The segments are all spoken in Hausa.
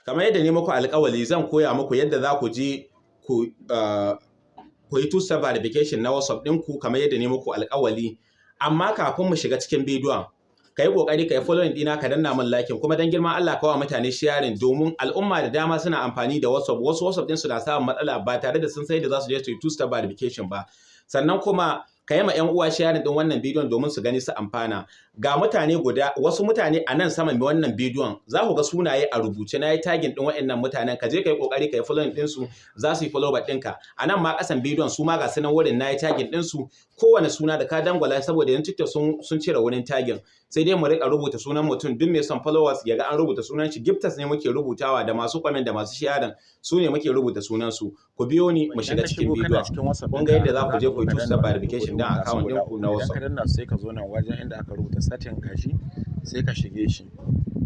Kamar yadda ne muku alƙawali, zan koya muku yadda za ku je ku yi two-step verification na WhatsApp ɗinku kamar yadda ne muku alƙawali. Amma kafin mu shiga cikin bidiyon, ka yi ƙoƙari ka yi following ɗina, ka danna min like, kuma dan girman Allah ka wa mutane sharing, domin al'umma da dama suna amfani da WhatsApp, wasu WhatsApp ɗinsu na samun matsala ba tare da sun sai da za su je su yi two-step verification ba. Sannan kuma ka yi ma 'yan uwa sharing ɗin wannan bidiyon domin su gani su amfana. Ga mutane guda, wasu mutane a nan saman wannan bidiyon, za ku ga sunaye a rubuce, na yi tagging ɗin waɗannan mutanen. Ka je ka yi ƙoƙari ka yi following ɗinsu, za su yi follow back ɗinka. A nan ma ƙasan bidiyon su ma ga su nan wurin, na yi tagging ɗinsu. Kowane suna da ka dangwala, saboda yanzu TikTok sun cire wurin tagging, sai dai mu riƙa rubuta sunan mutum. Duk mai son followers ya ga an rubuta sunan shi, gifters ne muke rubutawa, da masu comment da masu sharing, su ne muke rubuta sunan su. Ku biyo ni mu shiga cikin bidiyon. Kun ga yadda za ku je ku yi two step verification dan account ɗinku na WhatsApp. Idan ka danna, sai ka zo nan wajen inda aka rubuta setting, gashi, sai ka shige shi.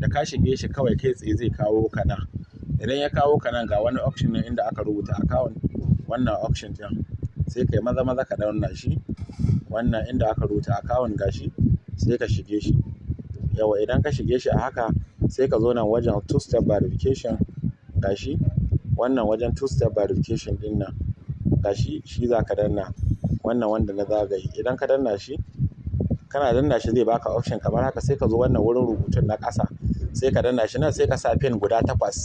Da ka shige shi, kawai kai tsaye zai kawo ka nan. Idan ya kawo ka nan, ga wani option ne inda aka rubuta account. Wannan option din, sai kai maza maza ka danna shi, wannan inda aka rubuta account, gashi, sai ka shige shi. Yawa, idan ka shige shi a haka, sai ka zo nan wajen two step verification, gashi, wannan wajen two step verification din nan, gashi, shi za ka danna, wannan wanda na zagaye. Idan ka danna shi, kana danna shi zai baka option kamar haka. Sai ka zo wannan wurin rubutun na ƙasa, sai ka danna shi nan, sai ka sa pin guda takwas.